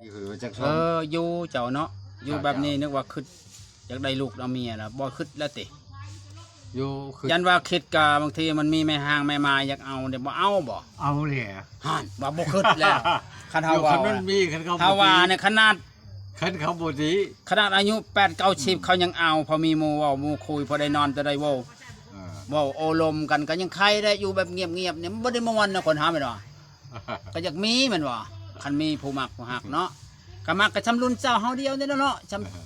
ເອີ ຢູ່ເຈົ້າເນາະ ຢູ່ແບບນີ້ ເຈົ້າ ນຶກວ່າຄິດຢາກໄດ້ລູກເອົາເມຍລະ ບໍ່ຄິດລະຕິ? ຢູ່ ຄິດ ຢ້ານວ່າຄິດກະ ບາງທີມັນມີແມ່ຮ້າງແມ່ໝ້າຢາກເອົາເດ ບໍ່ເອົາບໍ່? ເອົາແຫຼະ ຫັ້ນ ວ່າບໍ່ຄິດແລ້ວ ຄັນເຮົາເວົ້າ ຄັນມັນມີ ຄັນເຂົາ ເຮົາວ່າ ບໍ່ຕິ ໃນຂະໜາດ ຄັນເຂົາບໍ່ຕິ ຂະໜາດອາຍຸແປດເກົ້າສິບ ອືມ ເຂົາຍັງເອົາ ເພາະມີໝູ່ເວົ້າໝູ່ຄຸຍ ພໍໄດ້ນອນ ພໍໄດ້ເວົ້າ ເອີ ເວົ້າໂອ້ລົມກັນ ກໍຍັງໄຄໄດ້ ຢູ່ແບບງຽບໆນີ້ ມັນບໍ່ໄດ້ມ່ວນນະ ຄົນເຮົາແມ່ນບໍ່? ກໍຢາກມີແມ່ນບໍ່? ຄັນມີຜູ້ມັກຜູ້ຮັກເນາະ ກໍມັກກໍຊ່ຳລຸ້ນເຈົ້າເຮົາດຽວນີ້ແຫຼະເນາະ ຊ່ຳ ເອີ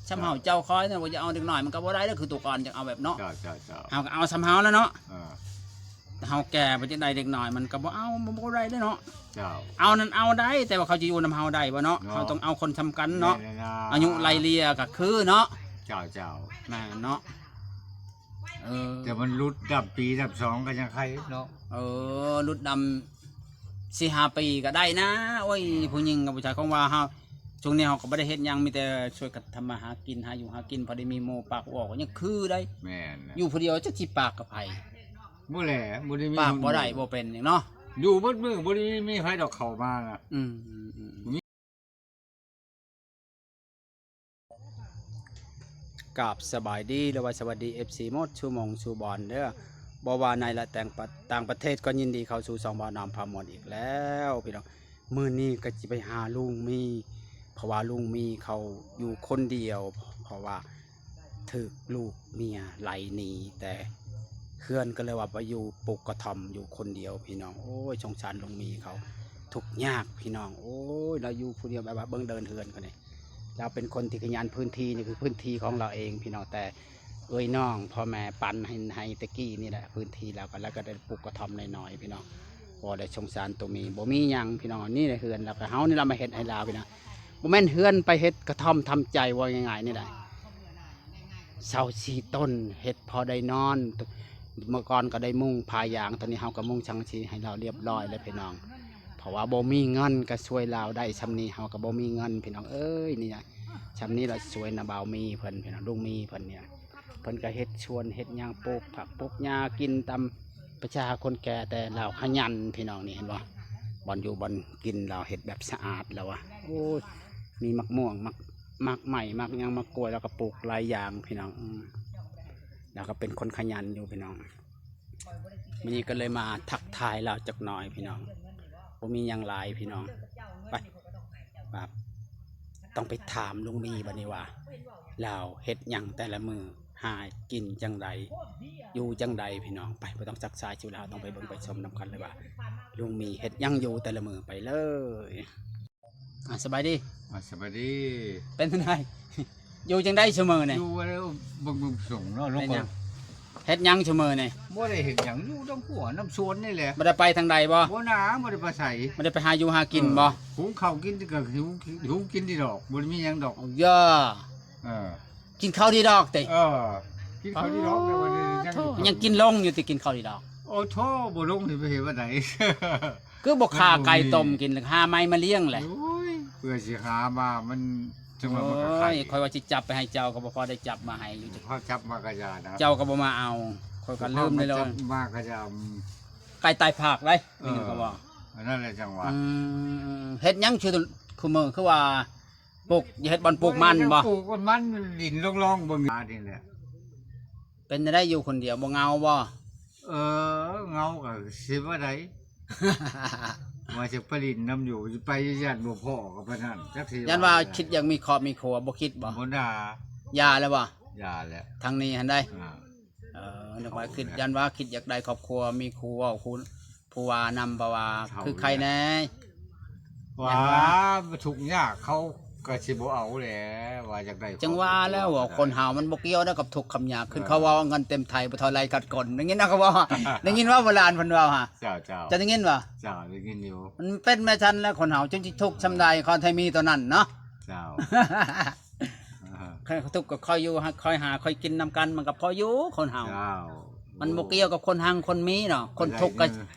ຊ່ຳເຮົາເຈົ້າຂ້ອຍນີ້ ວ່າຈະເອົາເດັກນ້ອຍ ມັນກໍບໍ່ໄດ້ເດ້ ຄືຕູກອນ ຈະເອົາແບບເນາະ ເຈົ້າ ເຈົ້າ ເຈົ້າ ເຮົາກໍເອົາຊ່ຳເຮົາແລ້ວເນາະ ເອີ ເຮົາແກ່ ບໍ່ຈະໄດ້ເດັກນ້ອຍ ມັນກໍບໍ່ເອົາ ມັນບໍ່ໄດ້ເດ້ເນາະ ເຈົ້າ ເອົານັ້ນເອົາໄດ້ ແຕ່ວ່າເຂົາຈະຢູ່ນຳເຮົາໄດ້ບໍ່ເນາະ ເນາະ ເຮົາຕ້ອງເອົາຄົນຊ່ຳກັນເນາະ ແມ່ນແລ້ວນະ ອາຍຸໄລ່ເລ່ຍກໍຄືເນາະ ເຈົ້າ ເຈົ້າ ແມ່ນເນາະ ເອີ ແຕ່ມັນຫຼຸດດຳປີດຳສອງກໍຍັງໄຄເນາະ ເອີ ຫຼຸດດຳສີ່ຫ້າປີກໍໄດ້ນະ ໂອ້ຍ ຜູ້ຍິງກັບຜູ້ຊາຍ ຂອງວ່າເຮົາ ຊ່ວງນີ້ເຮົາກໍບໍ່ໄດ້ເຮັດຫຍັງ ມີແຕ່ຊ່ວຍກັນທຳມາຫາກິນ ຫາຢູ່ຫາກິນ ພໍໄດ້ມີໝູ່ປາກອອກ ກໍຍັງຄືໄດ້ ແມ່ນແຫຼະ ຢູ່ຜູ້ດຽວຈັກຊິປາກກັບໃຜ ບໍ່ແຫຼະ ບໍ່ໄດ້ມີ ປາກບໍ່ໄດ້ບໍ່ເປັນຫຍັງເນາະ ຢູ່ເບິດມື້ ບໍ່ໄດ້ມີໃຜດອກເຂົ້າມານະ ອືມໆໆ ກາບສະບາຍດີ ຫຼືວ່າສະຫວັດດີ ເອັຟຊີ ໝົດສູ່ໝ່ອງສູ່ບ່ອນເດີ ບໍ່ວ່າໃນ ແລະ ຕ່າງປະ ຕ່າງປະເທດ ກໍຍິນດີເຂົ້າສູ່ຊ່ອງບ່າວນ້ຳພາມ່ວນອີກແລ້ວພີ່ນ້ອງ ມື້ນີ້ກໍຊິໄປຫາລຸງມີ ເພາະວ່າລຸງມີເຂົາຢູ່ຄົນດຽວ ເພາະວ່າຖືກລູກເມຍໄລ່ໜີ ແຕ່ເຮືອນກໍເລີຍວ່າໄປຢູ່ ປູກກະທ່ອມຢູ່ຄົນດຽວພີ່ນ້ອງ ໂອ້ຍ ສົງສານລຸງມີເຂົາ ທຸກຍາກພີ່ນ້ອງ ໂອ້ຍ ລາວຢູ່ຜູ້ດຽວ ແບບວ່າເບິ່ງເດີ່ນເຮືອນເຂົານີ້ ລາວເປັນຄົນທີ່ຂະຫຍັນ ພື້ນທີ່ນີ້ຄືພື້ນທີ່ຂອງລາວເອງພີ່ນ້ອງ ແຕ່ເອື້ອຍນ້ອງພໍ່ແມ່ປັນໃຫ້ ໃຫ້ແຕ່ກີ້ນີ້ແຫຼະ ພື້ນທີ່ລາວກໍ ລາວກໍໄດ້ປູກກະທ່ອມນ້ອຍໆ ພີ່ນ້ອງ ບໍ່ໄດ້ສົງສານໂຕມີ ບໍ່ມີຫຍັງພີ່ນ້ອງ ນີ້ແຫຼະເຮືອນລາວ ກໍເຮົານີ້ລະມາເຮັດໃຫ້ລາວພີ່ນ້ອງ ບໍ່ແມ່ນເຮືອນ ໄປເຮັດກະທ່ອມທຳໃຈ ເວົ້າງ່າຍໆນີ້ແຫຼະ ຊາວສີ່ຕົ້ນ ເຮັດພໍໄດ້ນອນ ເມື່ອກ່ອນກໍໄດ້ມຸງຜ້າຢາງ ຕອນນີ້ເຮົາກໍມຸງສັງກະສີໃຫ້ລາວລຽບຮ້ອຍແລ້ວພີ່ນ້ອງ ເພາະວ່າບໍ່ມີເງິນ ກໍຊ່ວຍລາວໄດ້ຊ່ຳນີ້ ເຮົາກໍບໍ່ມີເງິນພີ່ນ້ອງເອີຍ ນີ້ນະ ຊ່ຳນີ້ລະຊ່ວຍນະ ບ່າວມີເພິ່ນພີ່ນ້ອງ ລຸງມີເພິ່ນນີ້ນະ ເພິ່ນກໍເຮັດສວນເຮັດຫຍັງ ປູກຜັກປູກຫຍ້າກິນຕາມ ປະຊາຄົນແກ່ ແຕ່ລາວຂະຫຍັນພີ່ນ້ອງ ນີ້ເຫັນບໍ່ ບ່ອນຢູ່ບ່ອນກິນລາວເຮັດແບບສະອາດແລ້ວວ່າ ໂອ້ຍ ມີໝາກມ່ວງ ໝາກ ໝາກໄມ້ ໝາກຫຍັງ ໝາກກ້ວຍ ລາວກໍປູກຫຼາຍຢ່າງພີ່ນ້ອງ ອືມ ລາວກໍເປັນຄົນຂະຫຍັນຢູ່ພີ່ນ້ອງ ມື້ນີ້ກໍເລີຍມາທັກທາຍລາວຈັກໜ່ອຍພີ່ນ້ອງ ບໍ່ມີຫຍັງຫຼາຍພີ່ນ້ອງ ໄປ ວ່າຕ້ອງໄປຖາມລຸງມີບັດນີ້ວ່າ ລາວເຮັດຫຍັງແຕ່ລະມື້ ຫາກິນຈັ່ງໃດ ຢູ່ຈັ່ງໃດພີ່ນ້ອງ ໄປ ບໍ່ຕ້ອງຊັກຊ້າຊິລາວ ຕ້ອງໄປເບິ່ງໄປຊົມນຳກັນເລີຍວ່າ ລຸງມີເຮັດຫຍັງຢູ່ແຕ່ລະມື້ ໄປເລີຍ ອ່າ ສະບາຍດີ ອ່າ ສະບາຍດີ ເປັນຈັ່ງໃດ ຢູ່ຈັ່ງໃດຊຸມື້ນີ້ ຢູ່ແລ້ວເບິ່ງເບິ່ງສົ່ງເນາະ ເຮັດຫຍັງຊຸມື້ນີ້ ບໍ່ໄດ້ເຮັດຫຍັງ ຢູ່ນຳຫົວນຳສວນນີ້ແຫຼະ ບໍ່ໄດ້ໄປທາງໃດບໍ່ ບໍ່ນາ ບໍ່ໄດ້ໄປໃສ ບໍ່ໄດ້ໄປຫາຢູ່ຫາກິນບໍ່ ເອີ ຫຸງເຂົ້າກິນກໍຫຸງ ຫຸງກິນນີ້ດອກ ບໍ່ໄດ້ມີຫຍັງດອກ ເອີ ເອີ ກິນເຂົ້ານີ້ດອກຕິ ເອີ ກິນເຂົ້ານີ້ດອກ ແຕ່ວ່າຍັງ ຍັງກິນລົງຢູ່ຕິ ກິນເຂົ້ານີ້ດອກ ໂອ້ໂທ້ ບໍ່ລົງຊິໄປເຮັດອັນໃດ ຄືບໍ່ຂ້າໄກ່ຕົ້ມກິນ ຫາໄມ້ມາລ້ຽງແຫຼະ ໂອ້ຍ ເພື່ອຊິຫາມາ ມັນ ຈັ່ງວ່າມັນກໍໄຂ່ ໂອ້ຍ ຂ້ອຍວ່າຊິຈັບໄປໃຫ້ເຈົ້າ ກໍບໍ່ພໍໄດ້ຈັບມາໃຫ້ຢູ່ ເຂົາຈັບມາກໍຢ່ານະ ເຈົ້າກໍບໍ່ມາເອົາ ຂ້ອຍກໍລືມໄດ້ເລີຍ ມາກໍຢ່າ ໄກ່ຕາຍພາກໄດ໋ ເອີ ນີ້ກໍວ່າ ອັນນັ້ນແຫຼະຈັ່ງວ່າ ອືມ ເຮັດຫຍັງ ຄື ຄືມື້ ຄືວ່າ ປູກ ເຮັດບ່ອນປູກມັນບໍ່ ປູກມັນ ດິນລອງໆເບິ່ງນີ້ແຫຼະ ເປັນຈັ່ງໃດຢູ່ຄົນດຽວ ບໍ່ເຫງົາບໍ່ ເອີ ເຫງົາກໍຊິວ່າໃດ ວ່າຈະໄປຫຼິ້ນນຳຢູ່ ຊິໄປຢ້ານບໍ່ພໍ້ກໍປານນັ້ນ ຈັກຊິ ຢ້ານວ່າຄິດຢາກມີຄອບມີຄົວ ບໍ່ຄິດບໍ່ ບໍ່ນາ ຢ່າແລ້ວບໍ່ ຢ່າແລ້ວ ທາງນີ້ຫັ້ນໃດ ອ່າ ເອີ ນຶກວ່າຄິດ ຢ້ານວ່າຄິດຢາກໄດ້ຄອບຄົວ ມີຄູ່ເວົ້າຄູ່ ຜູ້ວ່ານຳ ເພາະວ່າຄືໃຄແດ່ ວ່າທຸກຍາກເຂົາກໍຊິບໍ່ເອົາແຫຼະ ວ່າຢາກໄດ້ ຈັ່ງວ່າແລ້ວ ຄົນເຮົາມັນບໍ່ກ່ຽວນຳກັບທຸກກັບຍາກ ຄືເຂົາເວົ້າ ເງິນເຕັມໄຖບໍ່ເທົ່າໄລຂັດກົ້ນ ໄດ້ຍິນເນາະ ເຂົາເວົ້າ ໄດ້ຍິນວ່າໂບລານເພິ່ນເວົ້າຫະ ເຈົ້າ ເຈົ້າ ເຈົ້າໄດ້ຍິນບໍ່ ເຈົ້າ ໄດ້ຍິນຢູ່ ມັນເປັນແມ່ນຊັ້ນແຫຼະ ຄົນເຮົາຈຶ່ງຊິທຸກຊ່ຳໃດ ເຂົາໄດ້ມີຕົວນັ້ນເນາະ ເຈົ້າ ເອີ ໃຜທຸກກໍຄ່ອຍຢູ່ ຄ່ອຍຫາຄ່ອຍກິນນຳກັນ ມັນກໍພໍຢູ່ຄົນເຮົາ ເຈົ້າ ມັນບໍ່ກ່ຽວກັບຄົນຮັ່ງຄົນມີເນາະ ຄົນທຸກກໍ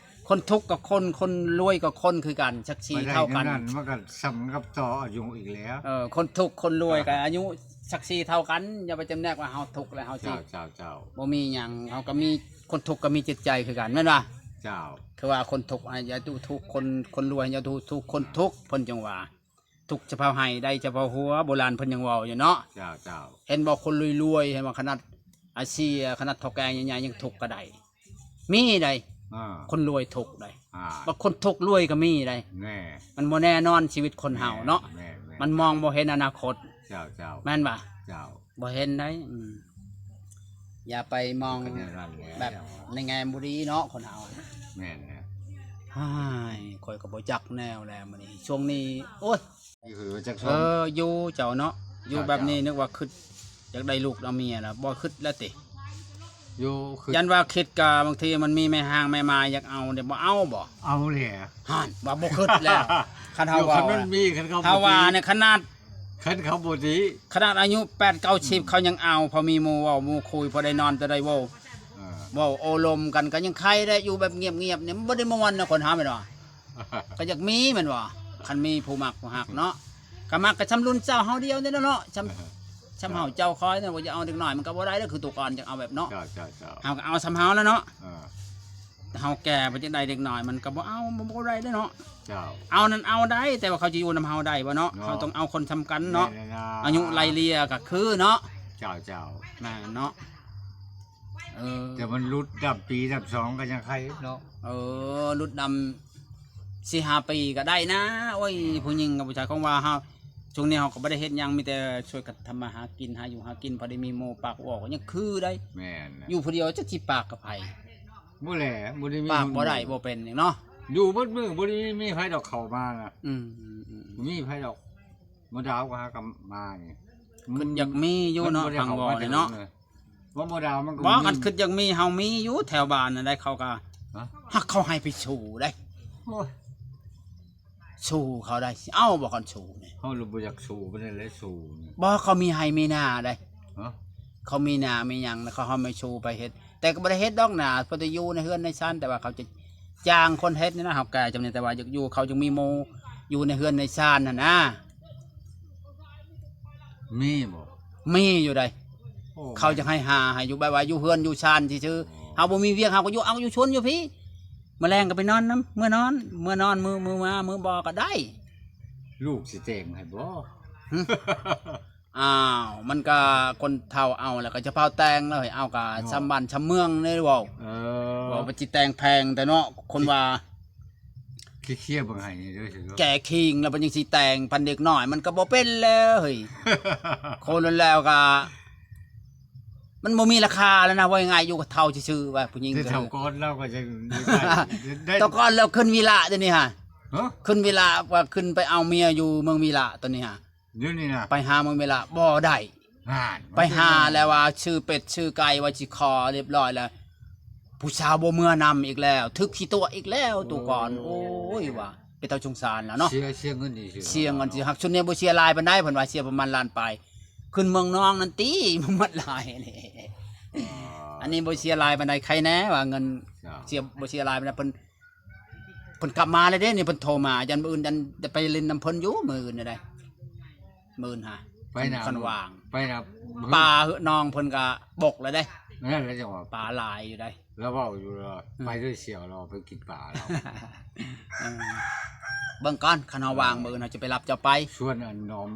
ຄົນທຸກກໍຄົນ ຄົນລວຍກໍຄົນຄືກັນ ສັກສີເທົ່າກັນ ມັນກໍສ່ຳກັບຕໍ່ອາຍຸອີກແລ້ວ ເອີ ຄົນທຸກຄົນລວຍກໍອາຍຸສັກສີເທົ່າກັນ ຢ່າໄປຈຳແນກວ່າເຮົາທຸກແລະເຮົາສຸກ ເຈົ້າ ເຈົ້າ ບໍ່ມີຫຍັງ ເຮົາກໍມີ ຄົນທຸກກໍມີຈິດໃຈຄືກັນ ແມ່ນບໍ່ ເຈົ້າ ຄືວ່າຄົນທຸກ ຢ່າດູຖູກຄົນ ຄົນລວຍ ຢ່າດູຖູກຄົນທຸກ ເພິ່ນຈັ່ງວ່າ ທຸກສະເພາະໄຮ່ໄດ້ສະເພາະຫົວ ໂບລານເພິ່ນຍັງເວົ້າຢູ່ເນາະ. ເຈົ້າ ເຈົ້າ. ເຫັນບໍ່ ຄົນລວຍໆ ເຫັນວ່າຂະໜາດອາເຊຍ ຂະໜາດເຖົ້າແກ່ໃຫຍ່ໆ ຍັງທຸກກໍໄດ້ ມີໄດ໋. ອ່າ ຄົນລວຍທຸກໄດ໋. ອ່າ ບາງຄົນທຸກລວຍກໍມີໄດ໋. ແນ່ ມັນບໍ່ແນ່ນອນຊີວິດຄົນເຮົາເນາະ. ແມ່ນໆໆ ມັນມອງບໍ່ເຫັນອະນາຄົດ. ເຈົ້າໆ ແມ່ນບໍ່? ເຈົ້າ. ບໍ່ເຫັນໄດ໋. ອືມ ຢ່າໄປມອງ ກໍແນວນັ້ນແຫຼະ ແບບໃນແງ່ບໍ່ດີເນາະ ຄົນເຮົາ. ແມ່ນແຫຼະ. ຮ້າຍ ຂ້ອຍກໍບໍ່ຈັກແນວແລ້ວມື້ນີ້ ຊ່ວງນີ້ ໂອ້ຍ ຢູ່ຄືຈັກ ເອີ ຢູ່ເຈົ້າເນາະ ຢູ່ແບບນີ້ ເຈົ້າ ນຶກວ່າຄິດຢາກໄດ້ລູກເອົາເມຍລະ ບໍ່ຄິດລະຕິ? ຢູ່ ຄິດ ຢ້ານວ່າຄິດກະ ບາງທີມັນມີແມ່ຮ້າງແມ່ໝ້າຢາກເອົາເດ ບໍ່ເອົາບໍ່? ເອົາແຫຼະ. ຫັ້ນ ວ່າບໍ່ຄິດແລ້ວ ຄັນເຮົາເວົ້າ ຄັນມັນມີ ຄັນເຂົາ ເຮົາວ່າໃນຂະໜາດ ຄັນເຂົາບໍ່ຕິ ຂະໜາດອາຍຸແປດເກົ້າສິບ ອືມ ເຂົາຍັງເອົາ ເພາະມີໝູ່ເວົ້າໝູ່ຄຸຍ ເພາະໄດ້ນອນແຕ່ໄດ້ເວົ້າ ເອີ ເວົ້າໂອ້ລົມກັນ ກໍຍັງໄຄໄດ້. ຢູ່ແບບງຽບໆນີ້ ມັນບໍ່ໄດ້ມ່ວນນະ ຄົນເຮົາແມ່ນບໍ່? ກໍຢາກມີແມ່ນບໍ່? ຄັນມີຜູ້ມັກຜູ້ຮັກເນາະ ກໍມັກກໍຊ່ຳລຸ້ນເຈົ້າເຮົາດຽວນີ້ແຫຼະເນາະ ຊ່ຳ ເອີ ຊ່ຳເຮົາເຈົ້າຂ້ອຍນີ້ ວ່າຈະເອົາເດັກນ້ອຍ ມັນກໍບໍ່ໄດ້ເດ້ ຄືແຕ່ກ່ອນຈະເອົາແບບເນາະ. ເຈົ້າ ເຈົ້າ ເຈົ້າ. ເຮົາກໍເອົາຊ່ຳເຮົາແລ້ວເນາະ. ເອີ ເຮົາແກ່ ບໍ່ຈະໄດ້ເດັກນ້ອຍ ມັນກໍບໍ່ເອົາ ມັນບໍ່ໄດ້ເດ້ເນາະ. ເຈົ້າ. ເອົານັ້ນເອົາໄດ້ ແຕ່ວ່າເຂົາຈະຢູ່ນຳເຮົາໄດ້ບໍ່ເນາະ? ເນາະ ເຮົາຕ້ອງເອົາຄົນຊ່ຳກັນເນາະ. ແມ່ນແລ້ວນະ ອາຍຸໄລ່ເລ່ຍກໍຄືເນາະ. ເຈົ້າ ເຈົ້າ. ແມ່ນເນາະ. ເອີ ແຕ່ມັນຫຼຸດດຳປີດຳສອງກໍຍັງໄຄເນາະ. ເອີ ຫຼຸດດຳສີ່ຫ້າປີກໍໄດ້ນະ. ໂອ້ຍ ເອີ ຜູ້ຍິງກັບຜູ້ຊາຍ ຂອງວ່າເຮົາ ຊ່ວງນີ້ເຮົາກໍບໍ່ໄດ້ເຮັດຫຍັງ ມີແຕ່ຊ່ວຍກັນທຳມາຫາກິນ ຫາຢູ່ຫາກິນ ພໍໄດ້ມີໝູ່ປາກອອກ ກໍຍັງຄືໄດ້. ແມ່ນແຫຼະ. ຢູ່ຜູ້ດຽວຈັກຊິປາກກັບໃຜ? ບໍ່ແຫຼະ ບໍ່ໄດ້ມີ ປາກບໍ່ໄດ້ບໍ່ເປັນຫຍັງເນາະ. ຢູ່ເບິດມື້ ບໍ່ໄດ້ມີໃຜດອກເຂົ້າມານະ. ອືມໆໆ ບໍ່ມີໃຜດອກ. ໝໍດາວກໍຫາກັນມານີ້ ຄືຢາກມີຢູ່ເນາະ ທາງເວົ້ານີ້ເນາະ. ບໍ່ ໝໍດາວມັນກໍບໍ່ ຄັນຄິດຢາກມີ ເຮົາມີຢູ່ແຖວບ້ານນັ້ນໄດ໋ ເຂົາກໍ ຮະ? ຫາກເຂົາໃຫ້ໄປສູ້ໄດ໋. ໂອ້ຍ ສູ້ເຂົາໄດ້ ຊິເອົາບໍ່ຄັນສູ້ນີ້? ເຮົາລະບໍ່ຢາກສູ້ປານໃດແຫຼະ ສູ້ນີ້. ບໍ່ ເຂົາມີໄຮ່ມີນາໄດ໋. ຮະ? ເຂົາມີນາມີຫຍັງ ເຂົາເອົາມາສູ້ໄປເຮັດ ແຕ່ກໍບໍ່ໄດ້ເຮັດດອກນາ ພໍແຕ່ຢູ່ໃນເຮືອນໃນຊານ ແຕ່ວ່າເຂົາຈະຈ້າງຄົນເຮັດນີ້ນະ. ເຮົາແກ່ຈຳນີ້ ແຕ່ວ່າຢາກຢູ່ ເຂົາຈຶ່ງມີໝູ່ຢູ່ໃນເຮືອນໃນຊານຫັ້ນນະ. ມີບໍ່? ມີຢູ່ໃດ໋. ໂອ້ ເຂົາຈະໃຫ້ຫາໃຫ້ຢູ່ ແບບວ່າຢູ່ເຮືອນຢູ່ຊານຊື່ໆ. ອໍ ເຮົາບໍ່ມີວຽກ ເຮົາກໍຢູ່ ເອົາ ຢູ່ສວນຢູ່ພີ້ ມື້ແລງກໍໄປນອນນຳ ເມືອນອນ ເມືອນອນ ມື້ ມື້ມາ ມື້ບໍ່ກໍໄດ້. ລູກຊິແຕ່ງໃຫ້ບໍ່? ຫຶ? ອ້າວ ມັນກໍຄົນເຖົ້າເອົາແລ້ວກໍຈະພາວແຕ່ງເລີຍ ເອົາກໍ ເນາະ ຊ່ຳບ້ານຊ່ຳເມືອງເດ້ເວົ້າ. ເອີ ເວົ້າໄປຊິແຕ່ງແພງແຕ່ເນາະ ຄົນວ່າ ເຄຍເບິ່ງໃຫ້ນີ້ເດີ ແກ່ຄີງແລ້ວມັນຍັງຊິແຕ່ງ ພັນເດັກນ້ອຍມັນກໍບໍ່ເປັນແລ້ວເຮີ້ຍ. ຄົນນັ້ນແລ້ວກໍ ມັນບໍ່ມີລາຄາແລ້ວນະ ເວົ້າງ່າຍໆ ຢູ່ກັບເຖົ້າຊື່ໆ ວ່າຜູ້ຍິງ ແຕ່ເຖົ້າກ່ອນລາວກໍຍັງໄດ້ ແຕ່ກ່ອນລາວຂຶ້ນວິລະ ດຽວນີ້ຫາ ຮະ? ຂຶ້ນວິລະ ວ່າຂຶ້ນໄປເອົາເມຍຢູ່ເມືອງວິລະ ຕອນນີ້ຫາ ດຽວນີ້ນະ ໄປຫາເມືອງວິລະບໍ່ໄດ້. ຫັ້ນ ໄປຫາແລ້ວວ່າຊື້ເປັດຊື້ໄກ່ ວ່າຊິຂໍຮຽບຮ້ອຍແລ້ວ ຜູ້ສາວບໍ່ເມືອນຳອີກແລ້ວ ຖືກຂີ້ຕົວະອີກແລ້ວ ໂອ້ ຕູກ່ອນ. ໂອ້ຍ ວ່າເປັນຕາສົງສານແລ້ວເນາະ ເສຍ ເສຍເງິນອີກ ເສຍເງິນຊິ ຫາກຊຸດນີ້ບໍ່ເສຍຫຼາຍປານໃດ ເພິ່ນວ່າເສຍປະມານລ້ານປາຍ. ຂຶ້ນເມືອງນອງນັ້ນຕິ ມັນໝົດຫຼາຍນີ້. ອໍ ອັນນີ້ບໍ່ເສຍຫຼາຍປານໃດ ໄຄແນ່ວ່າເງິນ ເສຍ ບໍ່ເສຍຫຼາຍປານໃດ. ເພິ່ນ ເພິ່ນກັບມາແລ້ວເດ້ນີ້ ເພິ່ນໂທມາ ຢ້ານມື້ອື່ນ ຢ້ານໄດ້ໄປຫຼິ້ນນຳເພິ່ນຢູ່ ມື້ອື່ນນີ້ໄດ໋. ມື້ອື່ນຫາ ໄປນຳ ຄັນວ່າງ ໄປນຳ ປາເຫືອນ້ອງເພິ່ນກໍບົກແລ້ວເດ້. ນັ້ນແຫຼະ ຈັ່ງວ່າປາຫຼາຍຢູ່ໃດ໋. ລາວເວົ້າຢູ່ວ່າ ອືມ ໄປເດີສ່ຽວ ລາວໄປກິນປາລາວ. ເອີ ເບິ່ງກ່ອນ ຄັນເຮົາວ່າງ ເອີ ມື້ອື່ນເຮົາຈະໄປຮັບເຈົ້າໄປ ຊວນອັນນ້ອມ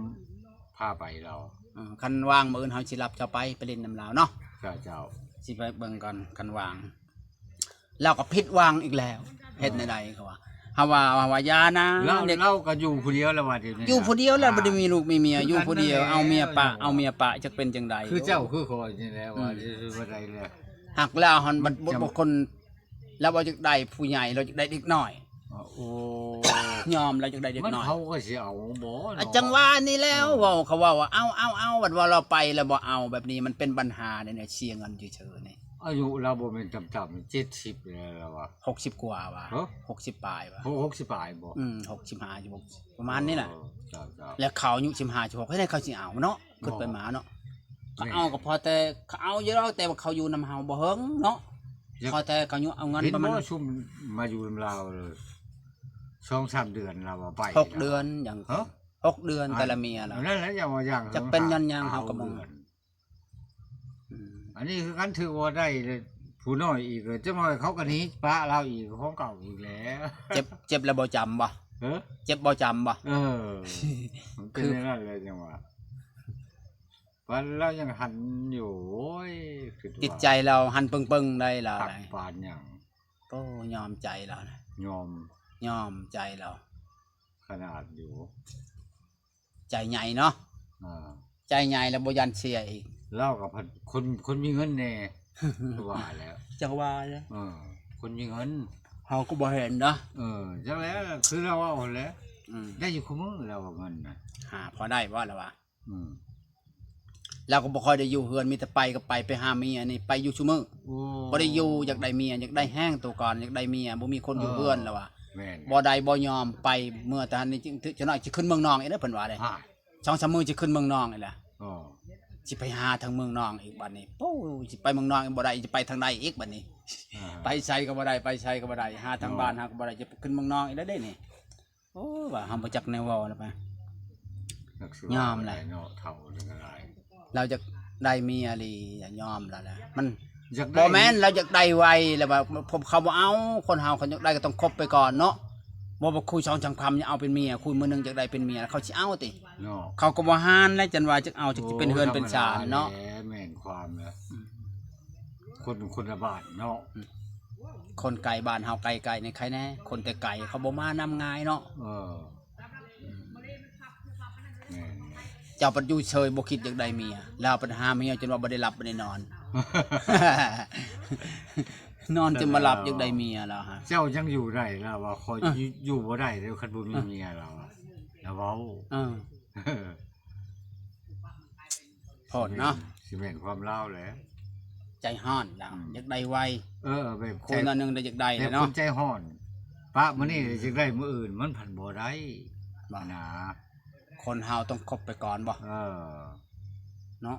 ພາໄປລາວ. ເອີ ຄັນວ່າງມື້ອື່ນເຮົາຊິຮັບເຈົ້າໄປ ໄປຫຼິ້ນນຳລາວເນາະ. ເຈົ້າ ເຈົ້າ ຊິໄປເບິ່ງກ່ອນ ຄັນວ່າງ. ລາວກໍຜິດຫວັງອີກແລ້ວ ເອີ ເຮັດແນວໃດເຂົາວ່າ ເຮົາວ່າ ເຮົາວ່າຢ່ານະ ລາວ ເດັກ ລາວກໍຢູ່ຜູ້ດຽວແລ້ວວ່າດຽວນີ້ ຢູ່ຜູ້ດຽວແລ້ວ ອ່າ ບໍ່ໄດ້ມີລູກມີເມຍ ຢູ່ຜູ້ດຽວ ຄືກັນນັ້ນແຫຼະ ເອົາເມຍປະ ເອົາເມຍປະ ຈັກເປັນຈັ່ງໃດ ຄືເຈົ້າຄືຂ້ອຍນີ້ແຫຼະ ອືມ ວ່າຊິວ່າໃດແຫຼະ. ຫາກແລ້ວຫັ້ນ ມັນ ບໍ່ ບໍ່ຄົນ ລາວບໍ່ຢາກໄດ້ຜູ້ໃຫຍ່ ລາວຢາກໄດ້ເດັກນ້ອຍ. ໂອ້ ຍອມ ລາວຢາກໄດ້ເດັກນ້ອຍ ມັນເຂົາກໍຊິເອົາບໍ່ເນາະ. ອາ ຈັ່ງວ່ານີ້ແຫຼ້ວ ເອີ ເວົ້າ ເຂົາເວົ້າວ່າເອົາ ເອົາ ເອົາ ບັດວ່າລາວໄປແລ້ວບໍ່ເອົາ ແບບນີ້ມັນເປັນບັນຫາເດ້ ເສຍເງິນຊື່ໆນີ້. ອາຍຸລາວບໍ່ແມ່ນຕ່ຳໆ ເຈັດສິບແລ້ວລາວວ່າ ຫົກສິບກວ່າວ່າ ຮະ ຫົກສິບປາຍວ່າ ຫົກ ຫົກສິບປາຍບໍ່? ອືມ ຫົກສິບຫ້າ ຫົກ ປະມານນີ້ນະ. ເອີ ເຈົ້າໆ ແລ້ວເຂົາອາຍຸສິບຫ້າ ສິບຫົກ ເຮັດໃດເຂົາຊິເອົາເນາະ? ເຂົາໄປມາເນາະ ແມ່ນ ເຂົາເອົາກໍພໍແຕ່ເຂົາເອົາຢູ່ດອກ ແຕ່ວ່າເຂົາຢູ່ນຳເຮົາບໍ່ເຫິງເນາະ ຢາກ ພໍແຕ່ເຂົາຢູ່ເອົາເງິນ ເຫັນບໍ່ ປະມານ ຊຸມມາຢູ່ນຳລາວ ສອງສາມເດືອນລາວວ່າໄປ ຫົກເດືອນ ຫຍັງ ຮະ ຫົກເດືອນ ອັນ ແຕ່ລະເມຍລາວ ນັ້ນແຫຼະ ຢ່າວ່າຢ່າງ ຈັກເປັນຍ້ອນຫຍັງເຮົາກໍບໍ່ຮູ້. ອືມ ອັນນີ້ຄືກັນ ຖືວ່າໄດ້ຜູ້ນ້ອຍອີກ ຈັກໜ້ອຍເຂົາກໍໜີປະລາວອີກ ຂອງເກົ່າອີກແຫຼະ. ເຈັບ ເຈັບແລ້ວບໍ່ຈຳບໍ່? ເອີ ເຈັບບໍ່ຈຳບໍ່? ເອີ ມັນເປັນຢ່າງນັ້ນແຫຼະ ຈັ່ງວ່າ ປານລາວຍັງຫັນຢູ່ ໂອ້ຍ ຄິດວ່າ ຈິດໃຈລາວຫັນເປິງໆ ໄດ້ລາວ ຄັກປານຫຍັງ. ໂອ້ ຍອມໃຈລາວນະ ຍອມ ຍອມໃຈລາວ ຂະໜາດຢູ່ ໃຈໃຫຍ່ເນາະ. ອ່າ ໃຈໃຫຍ່ແລ້ວບໍ່ຢ້ານເສຍອີກ. ລາວກໍພັດຄົນ ຄົນມີເງິນແດ່ ຄືວ່າແຫຼະ ຈັ່ງວ່າແຫຼະ. ເອີ ຄົນມີເງິນ ເຮົາກໍບໍ່ເຫັນເນາະ. ເອີ ຈັກແຫຼະ ຄືລາວເວົ້າຫັ້ນແຫຼະ. ອືມ ໄດ້ຢູ່ຄູ່ມື້ລາວວ່າເງິນນະ ຫາພໍໄດ້ບໍ່ລາວວ່າ. ອືມ ລາວກໍບໍ່ຄ່ອຍໄດ້ຢູ່ເຮືອນ ມີແຕ່ໄປກໍໄປ ໄປຫາເມຍນີ້ ໄປຢູ່ຊຸມື້. ໂອ້ ບໍ່ໄດ້ຢູ່ ຢາກໄດ້ເມຍ ຢາກໄດ້ແຮງໂຕກ່ອນ ຢາກໄດ້ເມຍ ບໍ່ມີຄົນຢູ່ເຮືອນ ເອີ ລາວວ່າ. ແມ່ນ ບໍ່ໄດ້ບໍ່ຍອມໄປ ເມື່ອແຕ່ຫັ້ນນີ້ ຈັກໜ້ອຍຊິຂຶ້ນເມືອງນອງອີກເດີ ເພິ່ນວ່າເດ້. ສອງສາມມື້ຊິຂຶ້ນເມືອງນອງອີກແຫຼະ. ອໍ ຊິໄປຫາທາງເມືອງນອງອີກບັດນີ້. ໂອ້ ຊິໄປເມືອງນອງອີກບໍ່ໄດ້ ຊິໄປທາງໃດອີກບັດນີ້. ອ່າ ໄປໃສກໍບໍ່ໄດ້ ໄປໃສກໍບໍ່ໄດ້ ຫາທາງ ອໍ ບ້ານຫາກໍບໍ່ໄດ້ ຈະຂຶ້ນເມືອງນອງອີກແລ້ວເດ້ນີ້. ໂອ້ ວ່າເຮົາບໍ່ຈັກແນວເວົ້າແລ້ວໄປ ຍອມແຫຼະເນາະ ເຖົ້ານີ້ກໍໄດ້. ລາວຢາກໄດ້ເມຍອີ່ຫຼີ ຍອມລາວແຫຼະ. ມັນ ຢາກໄດ້ ບໍ່ແມ່ນລາວຢາກໄດ້ໄວ ແລ້ວວ່າພວກເຂົາບໍ່ເອົາ. ຄົນເຮົາຄັນຢາກໄດ້ກໍຕ້ອງຄົບໄປກ່ອນເນາະ ບໍ່ວ່າຄຸຍສອງສາມຄຳ ຢາກເອົາເປັນເມຍ ຄຸຍມື້ໜຶ່ງຢາກໄດ້ເປັນເມຍ ເຂົາຊິເອົາຕິເນາະ. ເຂົາກໍບໍ່ຫານແຫຼະ ຈັ່ງວ່າຈັກເອົາ ຈັກຊິເປັນເຮືອນເປັນຊານເນາະ. ໂອ້ ທຳມະດາແຫຼະ ແມ່ນຄວາມແຫຼະ. ອືມ ຄົນ ຄົນລະບ້ານເນາະ. ອືມ ຄົນໃກ້ບ້ານເຮົາໃກ້ໆ ນີ້ໃຄແດ່ ຄົນແຕ່ໄກເຂົາບໍ່ມານຳງ່າຍເນາະ. ເອີ ແມ່ນ ເຈົ້າພັດຢູ່ເສີຍ ບໍ່ຄິດຢາກໄດ້ເມຍ ລາວພັດຫາເມຍຈົນວ່າບໍ່ໄດ້ຫຼັບບໍ່ໄດ້ນອນ ນອນຈົນບໍ່ຫຼັບ ຢາກໄດ້ເມຍລາວຫາ. ເຈົ້າຍັງຢູ່ໄດ້ລາວວ່າ ຂ້ອຍ ເອີ ຢູ່ ຢູ່ບໍ່ໄດ້ເດີ້ ຄັນບໍ່ມີເມຍລາວວ່າ ລາວເວົ້າ. ເອີ ໂພດເນາະ ຊິແມ່ນຄວາມລາວແຫຼະ ໃຈຮ້ອນລາວ ອືມ ຢາກໄດ້ໄວ. ເອີ ແບບ ຄົນໜ້ອຍໜຶ່ງໄດ້ຢາກໄດ້ແຫຼະເນາະ ຄົນໃຈຮ້ອນ. ປະມື້ນີ້ ອືມ ຢາກໄດ້ມື້ອື່ນ ມັນພັດບໍ່ໄດ້ ບໍ່ ນະ. ຄົນເຮົາຕ້ອງຄົບໄປກ່ອນບໍ່? ເອີ ເນາະ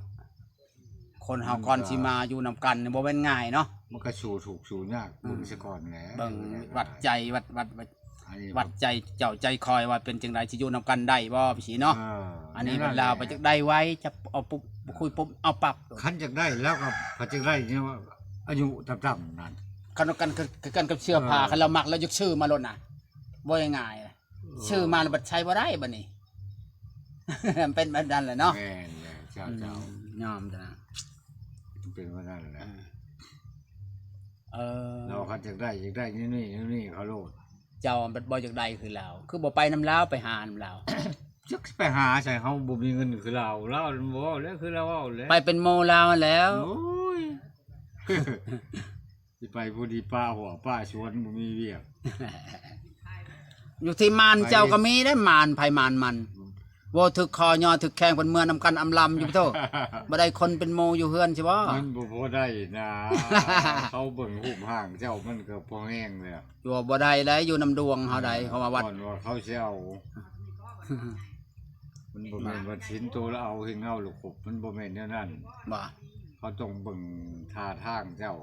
ຄົນເຮົາ ມັນກໍ ກ່ອນຊິມາຢູ່ນຳກັນນີ້ ບໍ່ແມ່ນງ່າຍເນາະ. ມັນກໍສູ້ທຸກສູ້ຍາກ ອືມ ເບິ່ງຊະກ່ອນແຫຼະ ເບິ່ງ ເອີ ວັດໃຈ ວັດ ວັດ ວັດ ອັນນີ້ ວັດໃຈເຈົ້າໃຈຂ້ອຍວ່າເປັນຈັ່ງໃດ ຊິຢູ່ນຳກັນໄດ້ບໍ່ ຈັ່ງຊີ້ເນາະ. ເອີ ອັນນີ້ບັດລາວໄປຈັກໄດ້ໄວ ຈັບເອົາປຸບ ຄຸຍປຸບ ເອົາປັບ. ຄັນຢາກໄດ້ແລ້ວກໍ ຄັນຢາກໄດ້ນີ້ວ່າອາຍຸຕ່ຳໆນັ້ນ ຄັນກັນ ຄືກັນກັບເສື້ອຜ້າ ເອີ ຄັນລາວມັກແລ້ວຢາກຊື້ມາໂລດນະ ເວົ້າງ່າຍໆ ເອີ ຊື້ມາແລ້ວບັດໃຊ້ບໍ່ໄດ້ບັດນີ້ ເປັນແບບນັ້ນແຫຼະເນາະ. ແມ່ນແຫຼະ ເຈົ້າ ອືມ ເຈົ້າ ຍອມຈ້ະ ເປັນແບບນັ້ນແຫຼະ. ເອີ ລາວຄັນຢາກໄດ້ ຢາກໄດ້ແນວນີ້ແນວນີ້ເຂົາໂລດ. ເຈົ້າບັດບໍ່ຢາກໄດ້ຄືລາວ ຄືບໍ່ໄປນຳລາວ ໄປຫານຳລາວ? ຈັກຊິໄປຫາໃສ ເຮົາບໍ່ມີເງິນຄືລາວ ລາວບໍ່ເວົ້າແຫຼະ ຄືລາວເວົ້າແຫຼະ ໄປເປັນໂມລາວຫັ້ນແລ້ວ. ໂອ້ຍ ຊິໄປຜູ້ດີ ປ່າຫົວປ່າສວນ ບໍ່ມີວຽກ. ຢູ່ທີ່ໝານເຈົ້າກໍມີເດ້ ໝານໃຜໝານມັນ ເວົ້າຖືກຄໍຍໍຖືກແຂ້ງ ເພິ່ນເມືອນຳກັນອຳລຳຢູ່ໂທ້ ບໍ່ໄດ້ຄົນເປັນໂມຢູ່ເຮືອນຊິບໍ່? ມັນບໍ່ພໍໄດ້ນາ ເຂົາເບິ່ງຮູບຮ່າງເຈົ້າມັນກໍພໍແຮງແລ້ວ. ຢູ່ບໍ່ໄດ້ໄດ໋ ຢູ່ນຳດວງເຮົາໄດ໋ ເອີ ເຂົາວ່າວັດ ກ່ອນວ່າເຂົາຊິເອົາ ມັນບໍ່ແມ່ນວ່າເຫັນໂຕແລ້ວເອົາ ເຫັນເງົາແລ້ວຄົບ ມັນບໍ່ແມ່ນແນວນັ້ນ. ບໍ່ ເຂົາຕ້ອງເບິ່ງທ່າທາງເຈົ້າ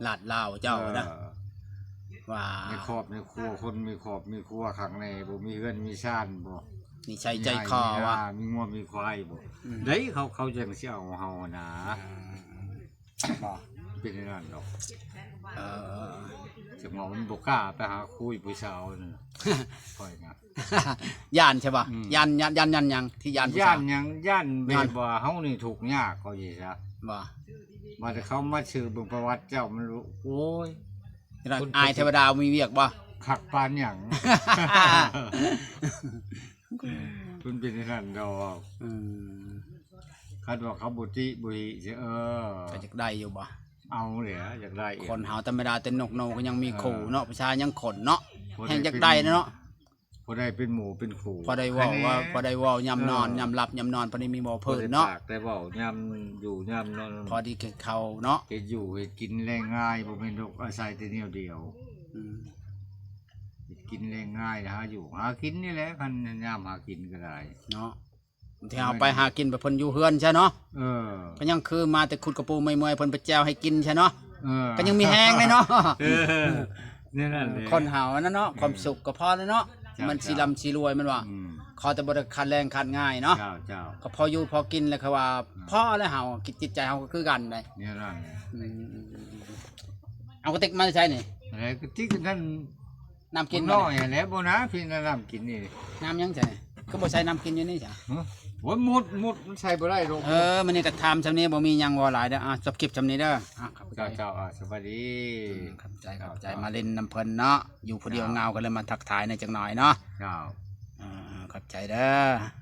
ລາດລາວເຈົ້ານະ ເອີ ວ່າໃນຄອບໃນຄົວ ຄົນມີຄອບມີຄົວຄັກແນ່ບໍ່ ມີເຮືອນມີຊານບໍ່ ນິໄສໃຈຄໍວ່າ ມີງົວມີຄວາຍບໍ່ ອືມ ໄດ້ ເຂົາ ເຂົາຈັ່ງຊິເອົາເຮົານະ. ອືມ ບໍ່ ເປັນແນວນັ້ນດອກ. ເອີ ຈັ່ງວ່າມັນບໍ່ກ້າໄປຫາຄຸຍຜູ້ສາວນັ້ນ ຂ້ອຍນະ ຢ້ານໃຊ່ບໍ່? ອືມ ຢ້ານ ຢ້ານ ຢ້ານ ຢ້ານຫຍັງ ທີ່ຢ້ານຜູ້ສາວ? ຢ້ານຫຍັງ? ຢ້ານແບບວ່າເຮົານີ້ທຸກຍາກ ເຂົາຊິຊະ ບໍ່ ວ່າແຕ່ເຂົາມາສືບເບິ່ງປະຫວັດເຈົ້າ ມັນ ໂອ້ຍ ອາຍເທວະດາມີວຽກບໍ່? ຄັກປານຫຍັງ ເພິ່ນເປັນຈັ່ງຊັ້ນດອກ. ອືມ ຄັນວ່າເຂົາບໍ່ຕິບໍ່ຫິຊິ ເອີ ກໍຢາກໄດ້ຢູ່ບໍ່? ເອົາແຫຼະ ຢາກໄດ້. ຄົນເຮົາທຳມະດາແຕ່ນົກໂນກໍຍັງມີ ເອີ ຄູ່ເນາະ ປະຊາຍັງຂົນເນາະ ແຮ່ງຢາກໄດ້ເນາະ. ພໍໄດ້ເປັນໝູ່ເປັນຄູ່ ພໍໄດ້ເວົ້າ ຄະແນ ວ່າພໍໄດ້ເວົ້າຍາມນອນ ເອີ ຍາມຫຼັບຍາມນອນ ພໍໄດ້ມີເວົ້າເພີນເນາະ ພໍໄດ້ປາກໄດ້ເວົ້າຍາມຢູ່ຍາມນອນ ພໍໄດ້ກິນເຂົ້າເນາະ ເຮັດຢູ່ເຮັດກິນແລງງ່າຍ ບໍ່ແມ່ນດອກອາໄສແຕ່ແນວດຽວ. ອືມ ເຮັດກິນແລງງ່າຍ ຫາຢູ່ຫາກິນນີ້ແຫຼະ ຄັນຍາມຫາກິນກໍໄດ້ເນາະ. ທີ່ເຮົາໄປຫາກິນໄປ ເພິ່ນຢູ່ເຮືອນຊະເນາະ. ເອີ ກໍຍັງຄືມາແຕ່ຂຸດກະປູເມື່ອຍໆ ເພິ່ນໄປແຈ່ວໃຫ້ກິນຊະເນາະ. ເອີ ກໍຍັງມີແຮງເດ້ເນາະ. ເອີ ແນວນັ້ນແຫຼະ ຄົນເຮົານັ້ນເນາະ ເອີ ຄວາມສຸກກໍພໍແລ້ວເນາະ. ເຈົ້າ ມັນຊິ ເຈົ້າ ລ່ຳຊິລວຍ ມັນວ່າ ອືມ ຂໍແຕ່ບໍ່ໄດ້ຂາດແຮງຂາດງ່າຍເນາະ. ເຈົ້າ ເຈົ້າ ກໍພໍຢູ່ພໍກິນແລ້ວ ຄືວ່າ ອືມ ພໍແລ້ວ ເຮົາ ຈິດໃຈເຮົາກໍຄືກັນໄດ໋ ແນວນັ້ນແຫຼະ. ອືມ ເອົາກະຕິກມາໃສນີ້? ກະຕິກນັ້ນ ນ້ຳກິນ ນ້ອຍຫັ້ນແຫຼະ ບໍ່ນາ ພີ່ນະ ນ້ຳກິນນີ້ ນ້ຳຫຍັງໃສ ຄືບໍ່ໃສ່ນ້ຳກິນຢູ່ນີ້ຊະ? ໂອ້ຍ ໝົດ ໝົດ ມັນໃສ່ບໍ່ໄດ້ດອກ. ເອີ ມື້ນີ້ກໍຖາມຊ່ຳນີ້ ບໍ່ມີຫຍັງເວົ້າຫຼາຍເດີ. ອ່າ ຈົບຄລິບຊ່ຳນີ້ເດີ. ອ່າ ຂອບໃຈ ເຈົ້າ ເຈົ້າ ອ່າ ສະບາຍດີ. ອືມ ຂອບໃຈ ຂອບໃຈ ເຈົ້າ ມາຫຼິ້ນນຳເພິ່ນເນາະ ຢູ່ຜູ້ດຽວ ເຈົ້າ ເຫງົາ ກໍເລີຍມາທັກທາຍແດ່ຈັກໜ້ອຍເນາະ. ເຈົ້າ ອ່າ ຂອບໃຈເດີ.